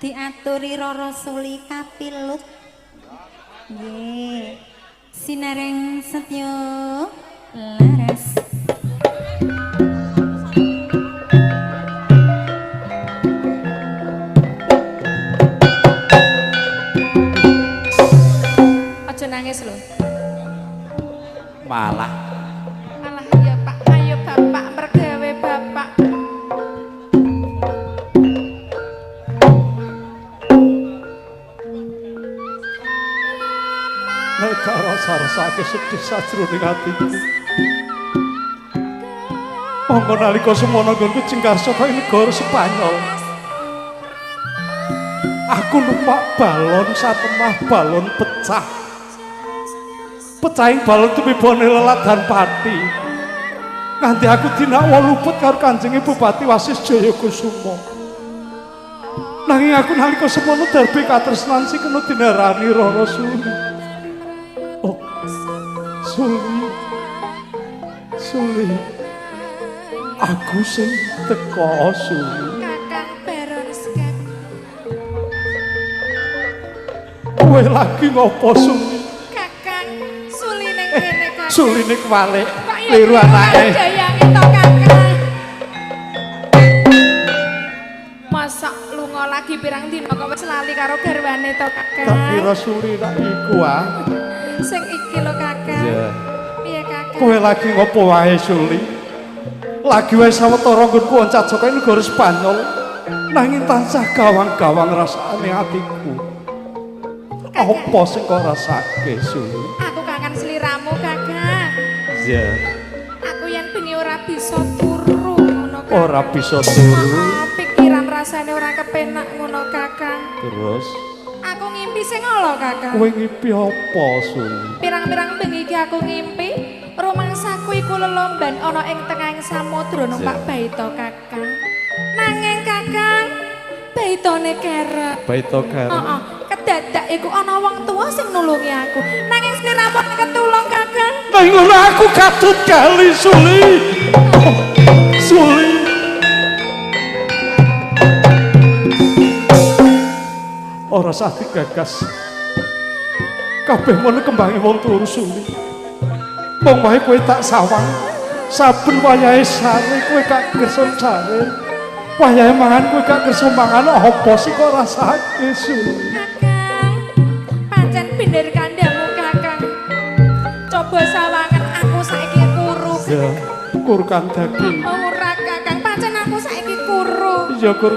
Diaturi Roro Suli Kapilut. Nggih. Sinareng Setyo Laras. Aja nangis lho. Malah. Malah ya Pak, ayo Bapak mergawe Bapak. Nek gak rasa-rasake sedih sajroning atiku. Monggo nalika semono nggonku jengkar saka ing negara Spanyol. Aku numpak balon satemah balon pecah. Pecahing balon tumibone leladan pati. Nganti aku dinakwa luput karo Kanjeng Bupati Wasis Jayakusuma. Nanging aku nalika semono darbe katresnan sing kena dinarani Roro Suli. Oh, Suli, Suli, aku sing teko Suli. Kakang Baron Skep. Kowe lagi ngopo Suli? Kakang Suli ning kene Kakang. Suline kwalik, Kok ya liru anake. Dayange to Kakang. Masa lunga lagi pirang dina kok wis lali karo garwane to Kakang. Tak kira Suli tak iku ah. Sing iki lho Kakang. Iya. Piye Kakang? Kowe lagi ngopo wae Suli? Lagi wae sawetara nggonku oncat saka negara Spanyol. Nanging tansah gawang-gawang rasane atiku. Apa sing kok rasake Suli? Aku kangen sliramu Kakang. Iya. Aku yen bengi ora bisa turu ngono Kakang. Ora bisa turu. Heeh, pikiran rasane ora kepenak ngono Kakang. Terus Aku ngimpi sing ala Kakang. kowe ngimpi apa Suli? Pirang-pirang bengi iki aku ngimpi rumangsaku iku lelomban ana ing tengahing samudra numpak baita Kakang. Nanging Kakang, baitane kerep. Baita kerep. Heeh, kedadak iku ana wong tuwa sing nulungi aku. Nanging sliramu ketulung Kakang. Nanging ngono aku katut kali Suli. Oh, Suli. Ora sah digagas. Kabeh mono kembange wong turu Suli. Mong wae kowe tak sawang. Saben wayahe sare kowe gak kersa sare. Wayahe mangan kowe gak kersa mangan, apa sih kok rasake Suli? Kakang, pancen bener kandhamu Kakang. Coba sawangan aku saiki kuru. Ya, kuru kan daging. Ora Kakang, pancen aku saiki kuru. Iya kuru.